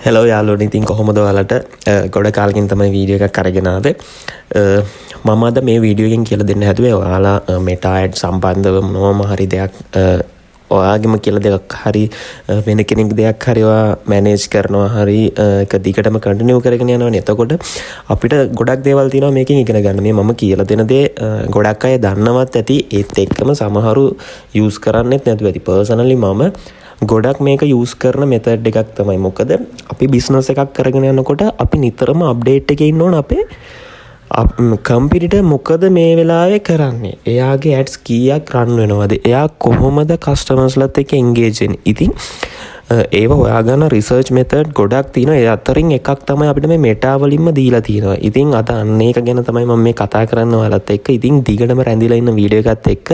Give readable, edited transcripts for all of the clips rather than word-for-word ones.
Hello යාළුවනේ, ඉතින් කොහොමද ඔයාලට? ගොඩ කාලෙකින් තමයි වීඩියෝ එකක් අරගෙන ආවේ. මම අද මේ වීඩියෝ එකෙන් කියලා දෙන්න හැදුවේ ඔයාලා මෙටා ඇඩ් සම්බන්ධව මොනවම හරි දෙයක්, ඔයාගේම කියලා දෙයක් හරි වෙන කෙනෙක් දෙයක් හරි ඔයා මැනේජ් කරනවා හරි එක දිගටම කන්ටිනියු කරගෙන යනවනේ. එතකොට අපිට ගොඩක් දේවල් තියෙනවා මේකෙන් ඉගෙන ගන්න. මේ මම කියලා දෙන දේ ගොඩක් අය දන්නවත් ඇති, ඒත් එක්කම සමහරු යූස් කරන්නෙත් නැතුව ඇති. පර්සනලි මම ගොඩක් මේක යූස් කරන මෙතඩ් එකක් තමයි. මොකද අපි බිස්නස් එකක් කරගෙන යනකොට අපි නිතරම අප්ඩේට් එකේ ඉන්න ඕන. අපේ කම්පිටිටර් මොකද මේ වෙලාවේ කරන්නේ, එයාගේ ඇඩ්ස් කීයක් රන් වෙනවද, එයා කොහොමද කස්ටමර්ස්ලත් එක්ක එන්ගේජ් වෙන්නේ. ඉතින් ඒව හොයාගන්න රිසර්ච් මෙතඩ් ගොඩක් තියෙනවා. ඒ අතරින් එකක් තමයි අපිට මේ මෙටා වලින්ම දීලා තියෙනවා. ඉතින් අද අන්න ඒක ගැන තමයි මම මේ කතා කරන්න ඔයාලත් එක්ක. ඉතින් දිගටම රැඳිලා ඉන්න වීඩියෝ එකත් එක්ක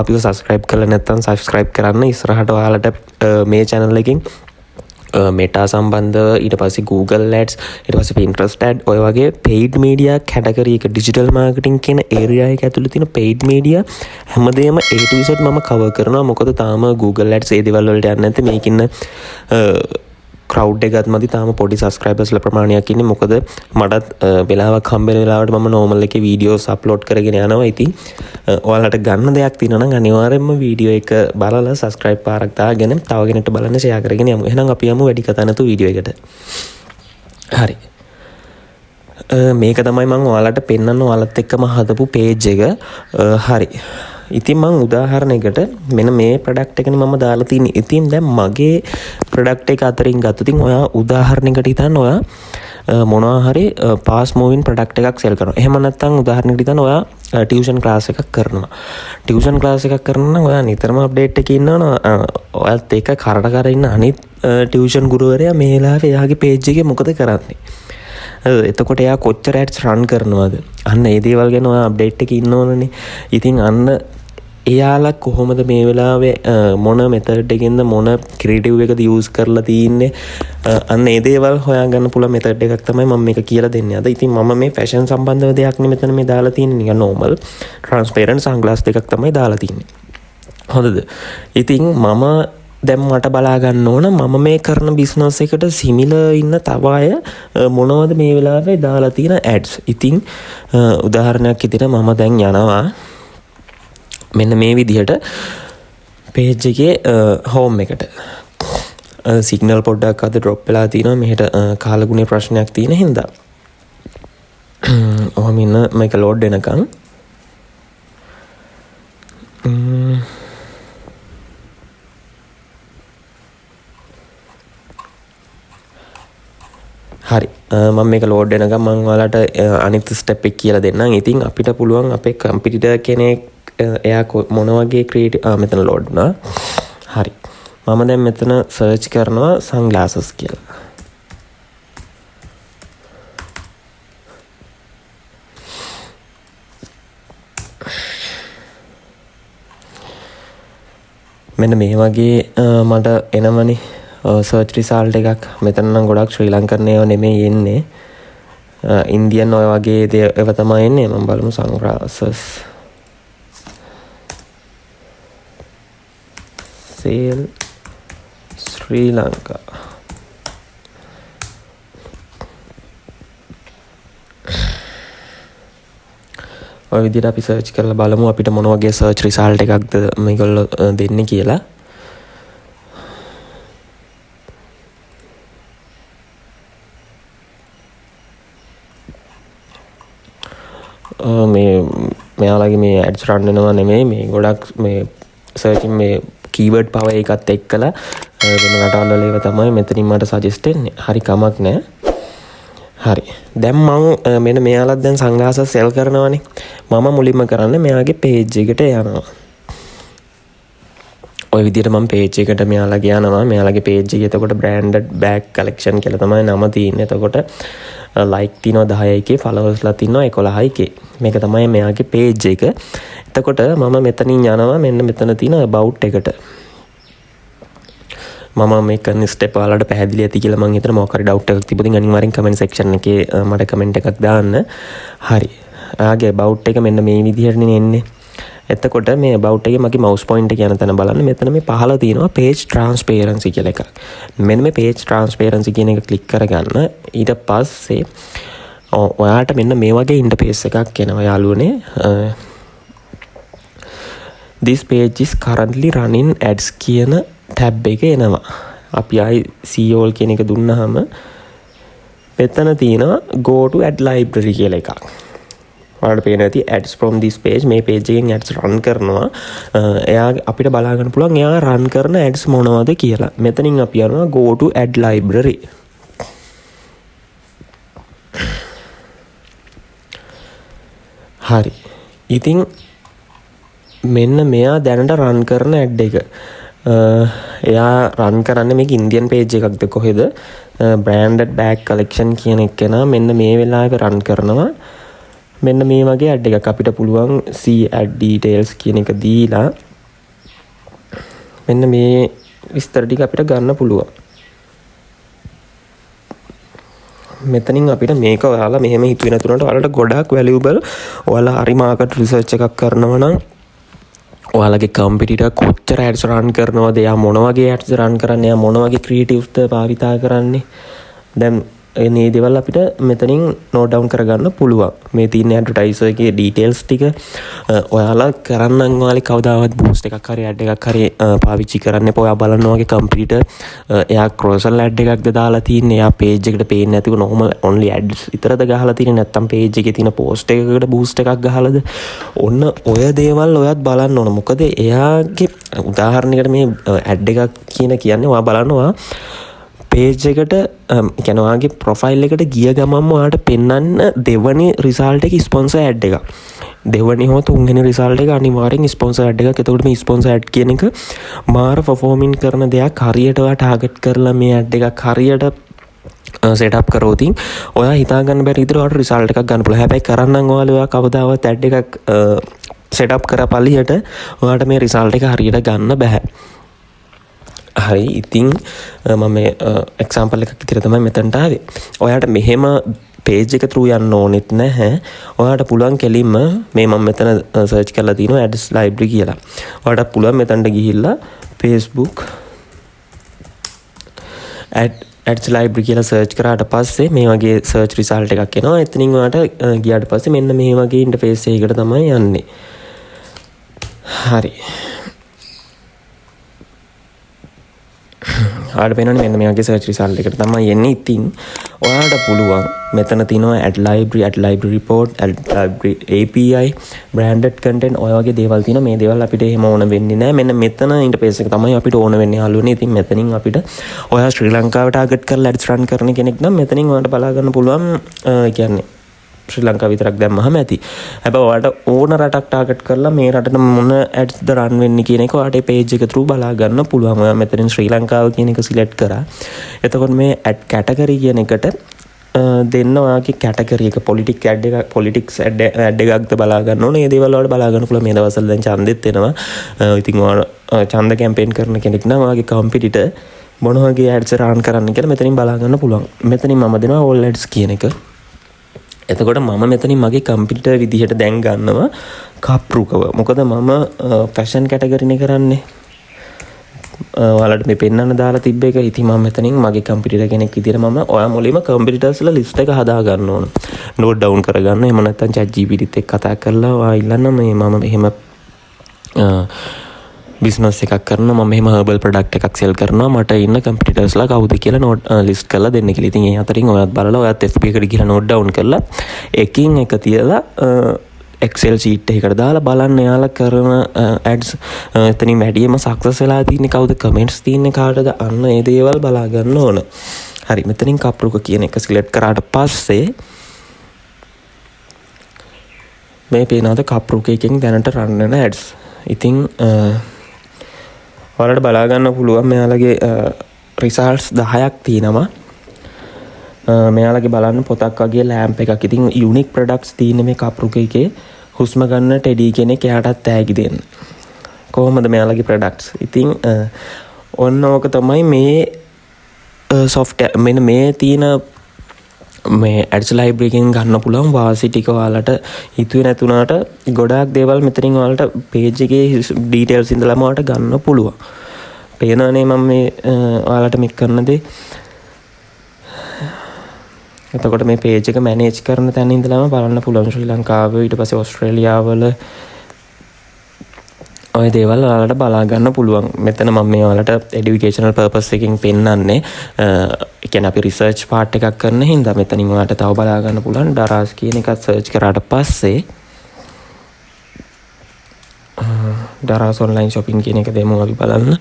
අපිව සබ්ස්ක්‍රයිබ් කරලා නැත්නම් සබ්ස්ක්‍රයිබ් කරන්න. ඉස්සරහට ඔයාලට මේ channel එකෙන් මෙටා සම්බන්ධව, ඊට පස්සේ Google Ads, ඊට පස්සේ Pinterest ad, ඔය වගේ paid media category එක, digital marketing කියන area එක ඇතුළේ තියෙන paid media හැමදේම A to Z මම cover කරනවා. මොකද තාම Google Ads ඒ දේවල් වලට යන්නේ නැත්තේ. මේකින්න ක්‍රවුඩ් එකත් මදි, තාම පොඩි සබ්ස්ක්‍රයිබර්ස් ලා ප්‍රමාණයක් ඉන්නේ. මොකද මටත් වෙලාවක් හම්බෙන වෙලාවට මම නෝමල් එකේ වීඩියෝස් අප්ලෝඩ් කරගෙන යනවා. ඉතින් ඔයාලට ගන්න දෙයක් තියෙනවා නම් අනිවාර්යයෙන්ම වීඩියෝ එක බලලා සබ්ස්ක්‍රයිබ් පාරක් දාගෙන තව කෙනෙක්ට බලන්න ෂෙයා කරගෙන යමු. එහෙනම් අපි යමු වැඩි කතා නැතුව වීඩියෝ එකට. හරි. මේක තමයි මං ඔයාලට පෙන්වන්න ඔයාලත් එක්කම හදපු පේජ් එක. හරි. ඉතින් මං උදාහරණයකට මෙන්න මේ ප්‍රොඩක්ට් එකනේ මම දාලා තියෙන්නේ. ඉතින් දැන් මගේ ප්‍රොඩක්ට් එක අතරින් ගත්තොත් ඉතින් ඔයා උදාහරණයකට හිතන්න ඔයා මොනවා හරි ෆාස්ට් මූවින් ප්‍රොඩක්ට් එකක් සෙල් කරනවා. එහෙම නැත්නම් උදාහරණයකට හිතන්න ඔයා ටියුෂන් ක්ලාස් එකක් කරනවා. ටියුෂන් ක්ලාස් එකක් කරනවා නම් ඔයා නිතරම අප්ඩේට් එකේ ඉන්නවනේ. ඔයත් එක්ක කරට කර ඉන්න අනිත් ටියුෂන් ගුරුවරයා මේ වෙලාවේ එයාගේ පේජ් එකේ මොකද කරන්නේ? එතකොට එයා කොච්චර ඇඩ්ස් රන් කරනවද? අන්න ඒ දේවල් ගැන ඔයා අප්ඩේට් එකේ ඉන්න ඕනනේ. ඉතින් අන්න එයාලා කොහොමද මේ වෙලාවේ මොන මෙතඩ් එකෙන්ද මොන ක්‍රියේටිව් එකද යූස් කරලා තියෙන්නේ, අන්න ඒ දේවල් හොයාගන්න පුළුවන් මෙතඩ් එකක් තමයි මම මේක කියලා දෙන්නේ අද. ඉතින් මම මේ ෆැෂන් සම්බන්ධව දෙයක් නේ මෙතන මේ දාලා තියෙන්නේ. නිකන් නෝමල් ට්‍රාන්ස්පේරන්ට් සන්ග්ලාස් දෙකක් තමයි දාලා තියෙන්නේ. හොඳද? ඉතින් මම දැන් මට බලා ගන්න ඕන මම මේ කරන බිස්නස් එකට සිමිලර් ඉන්න තව අය මොනවද මේ වෙලාවේ දාලා තියෙන ඇඩ්ස්. ඉතින් උදාහරණයක් විදිහට මම දැන් යනවා මෙන්න මේ විදිහට පේජ් එකේ හෝම් එකට. සිග්නල් පොඩ්ඩක් අද ඩ්‍රොප් වෙලා තියෙනවා. මෙහෙට කාලගුණේ ප්‍රශ්නයක් තියෙන හින්දා. ඔහොම ඉන්න මේක ලෝඩ් වෙනකන්. හරි. මම මේක ලෝඩ් වෙනකන් මං ඔයාලට අනිත් ස්ටෙප් එක කියලා දෙන්නම්. ඉතින් අපිට පුළුවන් අපේ කම්පිටිටර් කෙනෙක් එයා මොන වගේ ක්‍රියේටිව්, මෙතන ලෝඩ් වුණා. හරි. මම දැන් මෙතන සර්ච් කරනවා සන්ග්ලාසස් කියලා. මෙන්න මේ වගේ මට එනවනේ සර්ච් රිසල්ට් එකක්. මෙතන නම් ගොඩක් ශ්‍රී ලංකන් ඒවා නෙමෙයි එන්නේ. ඉන්දියන් ඔය වගේ දේ ඒවා තමයි එන්නේ. මම බලමු සන්ග්ලාසස් සේල් ශ්‍රී ලංකා. ඔය විදිහට අපි සර්ච් කරලා බලමු අපිට මොන වගේ සර්ච් රිසල්ට් එකක්ද මේගොල්ලෝ දෙන්නේ කියලා. මේ මෙයාලගේ මේ ඇඩ්ස් රන් වෙනවා නෙමෙයි, මේ ගොඩක් මේ සර්චින් මේ කීවර්ඩ් පවර් එකත් එක්කලා වෙන රටවල් වල ඒවා තමයි මෙතනින් මට සජෙස්ට් වෙන්නේ. හරි, කමක් නෑ. හරි. දැන් මං මෙන්න මෙයාලත් දැන් සන්ග්ලාසස් සෙල් කරනවනේ. මම මුලින්ම කරන්නේ මෙයාගේ පේජ් එකට යනවා. ඔය විදිහට මම පේජ් එකට මෙයාලගේ යනවා. මෙයාලගේ පේජ් එකේ එතකොට බ්‍රෑන්ඩඩ් බෑග් කලෙක්ෂන් කියලා තමයි නම තියෙන්නේ. එතකොට ලයික් තියෙනවා 10 එකේ, ෆලෝවර්ස්ලා තියෙනවා 11 එකේ. මේක තමයි මෙයාගේ පේජ් එක. එතකොට මම මෙතනින් යනවා මෙන්න මෙතන තියෙන about එකට. මම මේ කරන ස්ටෙප් ඔයාලට පැහැදිලි ඇති කියලා මං හිතනවා. මොකක් හරි ඩවුට් එකක් තිබුණොත් ඉතින් අනිවාර්යෙන් කමෙන්ට් සෙක්ෂන් එකේ මට කමෙන්ට් එකක් දාන්න. හරි. එයාගේ about එක මෙන්න මේ විදිහටනේ එන්නේ. එතකොට මේ about එකේ මගේ mouse pointer එක යන තැන බලන්න. මෙතන මේ පහළ තියෙනවා page transparency කියලා එකක්. මෙන්න මේ page transparency කියන එක ක්ලික් කරගන්න. ඊට පස්සේ ඔයාට මෙන්න මේ වගේ ඉන්ටර්ෆේස් එකක් එනවා යාළුවනේ. "This page is currently running ads" කියන ටැබ් එක එනවා. අපි ආයි see all කියන එක දුන්නාම මෙතන තියෙනවා go to ad library කියලා එකක්. ඔයාලට පේනවා ඇති "ads from this page", මේ page එකෙන් ads run කරනවා. එයා අපිට බලා ගන්න පුළුවන් එයා run කරන ads මොනවද කියලා. මෙතනින් අපි යනවා go to ad library. හරි. ඉතින් මෙන්න මෙයා දැනට රන් කරන ඇඩ් එක. එයා රන් කරන්නේ මේක ඉන්දියන් පේජ් එකක්ද කොහෙද, බ්‍රෑන්ඩඩ් බෑග් කලෙක්ෂන් කියන එකනා මෙන්න මේ වෙලාවේ රන් කරනවා. මෙන්න මේ වගේ ඇඩ් එකක් අපිට පුළුවන් see ad details කියන එක දීලා මෙන්න මේ විස්තර ටික අපිට ගන්න පුළුවන්. මෙතනින් අපිට මේක ඔයාලා මෙහෙම හිතුවේ නැතුනට ඔයාලට ගොඩාක් වැලියුබල්. ඔයාලා හරි මාකට් රිසර්ච් එකක් කරනවා නම් ඔයාලගේ කම්පිටිටර් කොච්චර ඇඩ්ස් රන් කරනවද, එයා මොන වගේ ඇඩ්ස් රන් කරන්නේ, එයා මොන වගේ ක්‍රියේටිව්ස්ද භාවිතා කරන්නේ, දැන් මේ දේවල් අපිට මෙතනින් නෝට් ඩවුන් කරගන්න පුළුවන්. මේ තියෙන ඇඩ්වර්ටයිසර් එකේ ඩීටේල්ස් ටික ඔයාලා කරන්නම්. ඔයාලේ කවදාවත් බූස්ට් එකක් හරි ඇඩ් එකක් හරි පාවිච්චි කරන්න එපා. ඔයා බලන්න ඔයාගේ කම්පිටිටර් එයා ක්‍රොසල් ඇඩ් එකක්ද දාලා තින්නේ, එයා පේජ් එකට පේන්නේ නැතිව නෝමල් ඔන්ලි ඇඩ්ස් විතරද ගහලා තින්නේ, නැත්නම් පේජ් එකේ තියෙන පෝස්ට් එකකට බූස්ට් එකක් ගහලාද, ඔන්න ඔය දේවල් ඔයත් බලන්න ඕන. මොකද එයාගේ උදාහරණයකට මේ ඇඩ් එකක් කියන කියන්නේ ඔයා බලන්න ඔයා පේජ් එකට, කියන්නේ ඔයාගේ ප්‍රොෆයිල් එකට ගිය ගමන්ම ඔයාට පෙන්වන්න දෙවනි රිසල්ට් එක ස්පොන්සර් ඇඩ් එකක්. දෙවනි හෝ තුන්වෙනි රිසල්ට් එක අනිවාර්යෙන් ස්පොන්සර් ඇඩ් එකක්. එතකොට මේ ස්පොන්සර් ඇඩ් කියන එක මාර පර්ෆෝමින් කරන දෙයක්. හරියට ඔයා ටාගට් කරලා මේ ඇඩ් එකක් හරියට සෙටප් කරොත් ඔයා හිතා ගන්න බැරි විදිහට ඔයාට රිසල්ට් එකක් ගන්න පුළුවන්. හැබැයි කරන්නම් ඔයාලා ඔයා කවදාවත් ඇඩ් එකක් සෙටප් කරපළියට ඔයාට මේ රිසල්ට් එක හරියට ගන්න බැහැ. හරි, ඉතින් මම මේ එක්සාම්පල් එකක් විදිහට තමයි මෙතනට ආවේ. ඔයාට මෙහෙම පේජ් එක through යන්න ඕනෙත් නැහැ. ඔයාට පුළුවන් කෙලින්ම මේ මම මෙතන සර්ච් කරලා තිනවා ads library කියලා. ඔයාට පුළුවන් මෙතනට ගිහිල්ලා Facebook ads library කියලා සර්ච් කරාට පස්සේ මේ වගේ සර්ච් රිසල්ට් එකක් එනවා. එතනින් ඔයාට ගියාට පස්සේ මෙන්න මේ වගේ ඉන්ටර්ෆේස් එකකට තමයි යන්නේ. හරි. ඔයාලට පේනවනේ මෙන්න මේ වගේ සර්ච් රිසල්ට් එකට තමයි එන්නේ. ඉතින් ඔයාලට පුළුවන් මෙතන තියෙනවා ad library, ad library report, ad library API, branded content ඔය වගේ දේවල් තියෙනවා. මේ දේවල් අපිට එහෙම ඕන වෙන්නේ නැහැ. මෙන්න මෙතන ඉන්ටර්ෆේස් එක තමයි අපිට ඕන වෙන්නේ යාළුවනේ. ඉතින් මෙතනින් අපිට ඔයා ශ්‍රී ලංකාවට ටාගට් කරලා ඇඩ්ස් රන් කරන කෙනෙක් නම් මෙතනින් ඔයාලට බලා ගන්න පුළුවන්. ඒ කියන්නේ ශ්‍රී ලංකාව විතරක් දැම්මහම ඇති. හැබැයි ඔයාලට ඕන රටක් ටාගට් කරලා මේ රටට මොන ඇඩ්ස්ද රන් වෙන්නේ කියන එක ඔයාලට පේජ් එක through බලා ගන්න පුළුවන්. ඔයා මෙතනින් ශ්‍රී ලංකාව කියන එක සිලෙක්ට් කරා. එතකොට මේ ඇඩ් කැටගරි කියන එකට දෙන්න ඔයාගේ කැටගරි එක පොලිටික් ඇඩ් එකක්, පොලිටික්ස් ඇඩ් එකක්ද බලා ගන්න ඕනේ. මේ දේවල් ඔයාලට බලා ගන්න පුළුවන්. මේ දවස්වල දැන් ඡන්දෙත් එනවා. ඉතින් ඔයා ඡන්ද කැම්පේන් කරන කෙනෙක් නම් ඔයාගේ කම්පිටිටර් මොන වගේ ඇඩ්ස් රන් කරන්න කියලා මෙතනින් බලා ගන්න පුළුවන්. මෙතනින් මම දෙනවා ඕල් ඇඩ්ස් කියන එක. එතකොට මම මෙතනින් මගේ කම්පිටිටර් විදිහට දැන් ගන්නවා කප්රුකව. මොකද මම ෆැෂන් කැටගරිනේ කරන්නේ. ඔයාලට මේ පෙන්වන්න දාලා තිබ්බ එක. ඉතින් මම මෙතනින් මගේ කම්පිටිටර් කෙනෙක් විදිහට මම ඔයා මුලින්ම කම්පිටිටර්ස්ලා ලිස්ට් එක හදා ගන්න ඕන. නෝට් ඩවුන් කරගන්න. එහෙම නැත්නම් chat GPT එක්ක කතා කරලා ඔයා ඉල්ලන්න මේ මම මෙහෙම බිස්නස් එකක් කරනවා, මම මෙහෙම හර්බල් ප්‍රොඩක්ට් එකක් සෙල් කරනවා, මට ඉන්න කම්පිටිටර්ස්ලා කවුද කියලා නෝට් ලිස්ට් කරලා දෙන්න කියලා. ඉතින් ඒ අතරින් ඔයත් බලලා ඔයත් FB එකට ගිහලා නෝට් ඩවුන් කරලා එකින් එක තියලා Excel sheet එකකට දාලා බලන්න එයාලා කරන ඇඩ්ස් එතනින් වැඩියම සක්සස් වෙලා තින්නේ කවුද, කමෙන්ට්ස් තින්නේ කාටද, අන්න ඒ දේවල් බලා ගන්න ඕන. හරි, මෙතනින් කප්රුක කියන එක සිලෙක්ට් කරාට පස්සේ මේ පේනවද කප්රුක එකෙන් දැනට රන් වෙන ඇඩ්ස්. ඉතින් ඔයාලට බලා ගන්න පුළුවන් මෙයාලගේ රිසල්ට්ස් 10ක් තියෙනවා. මෙයාලගේ බලන්න පොතක් වගේ ලෑම්ප් එකක්. ඉතින් යුනික් ප්‍රොඩක්ට්ස් තියෙන මේ කප්රුක එකේ හුස්ම ගන්න ටෙඩි කෙනෙක් එයාටත් තෑගි දෙන්න. කොහොමද මෙයාලගේ ප්‍රොඩක්ට්ස්? ඉතින් ඔන්න ඕක තමයි මේ සොෆ්ට්වෙයාර් මෙන්න මේ තියෙන මේ ඇඩ්ස් ලයිබ්‍රරි එකෙන් ගන්න පුළුවන් වාසි ටික ඔයාලට හිතුවේ නැතුණාට ගොඩාක් දේවල් මෙතනින් ඔයාලට පේජ් එකේ ඩීටේල්ස් ඉඳලම ඔයාලට ගන්න පුළුවන්. පේනවනේ මම මේ ඔයාලට මේ කරන දේ. එතකොට මේ පේජ් එක මැනේජ් කරන තැන ඉඳලම බලන්න පුළුවන් ශ්‍රී ලංකාව, ඊට පස්සේ ඕස්ට්‍රේලියාවල ඔය දේවල් ඔයාලට බලා ගන්න පුළුවන්. මෙතන මම මේ ඔයාලට එඩියුකේෂනල් පර්පස් එකකින් පෙන්නන්නේ. ඒ කියන්නේ අපි රිසර්ච් පාර්ට් එකක් කරන හින්දා මෙතනින් ඔයාලට තව බලා ගන්න පුළුවන්. ඩරාස් කියන එකත් සර්ච් කරාට පස්සේ ඩරාස් ඔන්ලයින් ෂොපින් කියන එක දෙමු අපි බලන්න.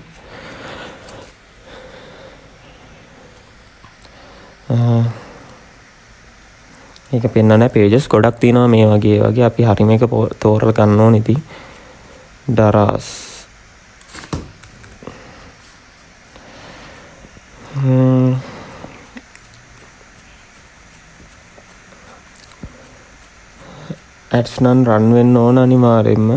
ඒක පෙන්වන්නේ පේජස් ගොඩක් තියෙනවා මේ වගේ වගේ. අපි හරිම එක තෝරලා ගන්න ඕනේ ඉතින්. ඩරාස් ඇඩ්ස් නම් රන් වෙන්න ඕන අනිවාර්යෙන්ම.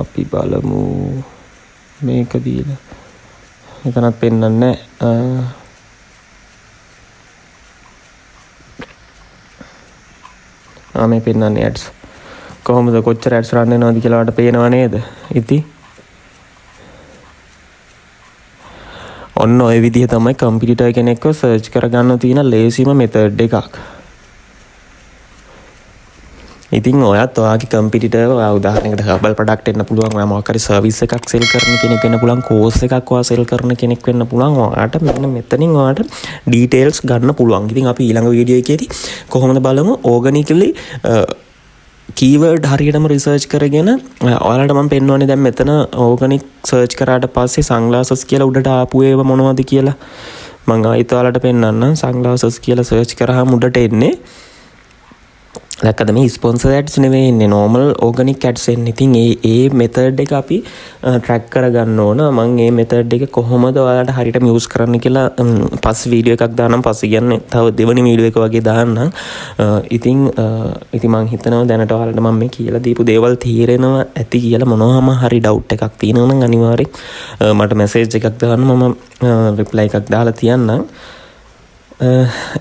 අපි බලමු මේක දීලා. මෙතනත් පෙන්වන්නේ නැහැ. මේ පෙන්වන්නේ ඇඩ්ස්. කොහොමද කොච්චර ඇඩ්ස් රන් වෙනවද කියලා ඔයාලට පේනව නේද? ඉතින් ඔන්න ඔය විදිහ තමයි කම්පියුටර් කෙනෙක්ව සර්ච් කරගන්න තියෙන ලේසිම මෙතඩ් එකක්. ඉතින් ඔයත් ඔයාගේ කම්පියුටර්, ඔයා උදාහරණයකට හර්බල් ප්‍රොඩක්ට් වෙන්න පුළුවන්, ඔයා මොකක් හරි සර්විස් එකක් සෙල් කරන කෙනෙක් වෙන්න පුළුවන්, කෝස් එකක් ඔයා සෙල් කරන කෙනෙක් වෙන්න පුළුවන්. ඔයාට මෙන්න මෙතනින් ඔයාට ඩීටේල්ස් ගන්න පුළුවන්. ඉතින් අපි ඊළඟ වීඩියෝ එකේදී කොහොමද බලමු ඕගනිකලි කීවර්ඩ් හරියටම රිසර්ච් කරගෙන ඔයාලට මම පෙන්වන්නේ. දැන් මෙතන ඕගනික් සර්ච් කරාට පස්සේ සන්ග්ලාසස් කියලා උඩට ආපු ඒවා මොනවද කියලා මං ආයෙත් ඔයාලට පෙන්වන්නම්. සන්ග්ලාසස් කියලා සර්ච් කරාම උඩට එන්නේ, දැක්කද, මේ ස්පොන්සර් ඇඩ්ස් නෙවෙයි එන්නේ, නෝමල් ඕගනික් ඇඩ්ස් එන්නේ. ඉතින් ඒ ඒ මෙතඩ් එක අපි ට්‍රැක් කරගන්න ඕන. මං ඒ මෙතඩ් එක කොහොමද ඔයාලට හරියටම යූස් කරන්න කියලා පස්සේ වීඩියෝ එකක් දාන්නම්. පස්සේ කියන්නේ තව දෙවෙනි වීඩියෝ එක වගේ දාන්නම්. ඉතින් ඉතින් මං හිතනවා දැනට ඔයාලට මං මේ කියලා දීපු දේවල් තේරෙනවා ඇති කියලා. මොනවාම හරි ඩවුට් එකක් තියෙනවා නම් අනිවාර්යෙන් මට මැසේජ් එකක් දාන්න, මම රිප්ලයි එකක් දාලා තියන්නම්.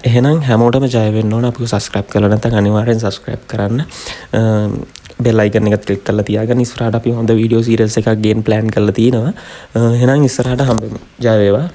එහෙනම් හැමෝටම ජය වෙන්න ඕන. අපිව සබ්ස්ක්‍රයිබ් කරලා නැත්නම් අනිවාර්යෙන් සබ්ස්ක්‍රයිබ් කරන්න. බෙල් අයිකන් එකත් ක්ලික් කරලා තියාගන්න. ඉස්සරහට අපි හොඳ වීඩියෝ සීරීස් එකක් ගේන්න ප්ලෑන් කරලා තියෙනවා. එහෙනම් ඉස්සරහට හම්බෙමු. ජය වේවා.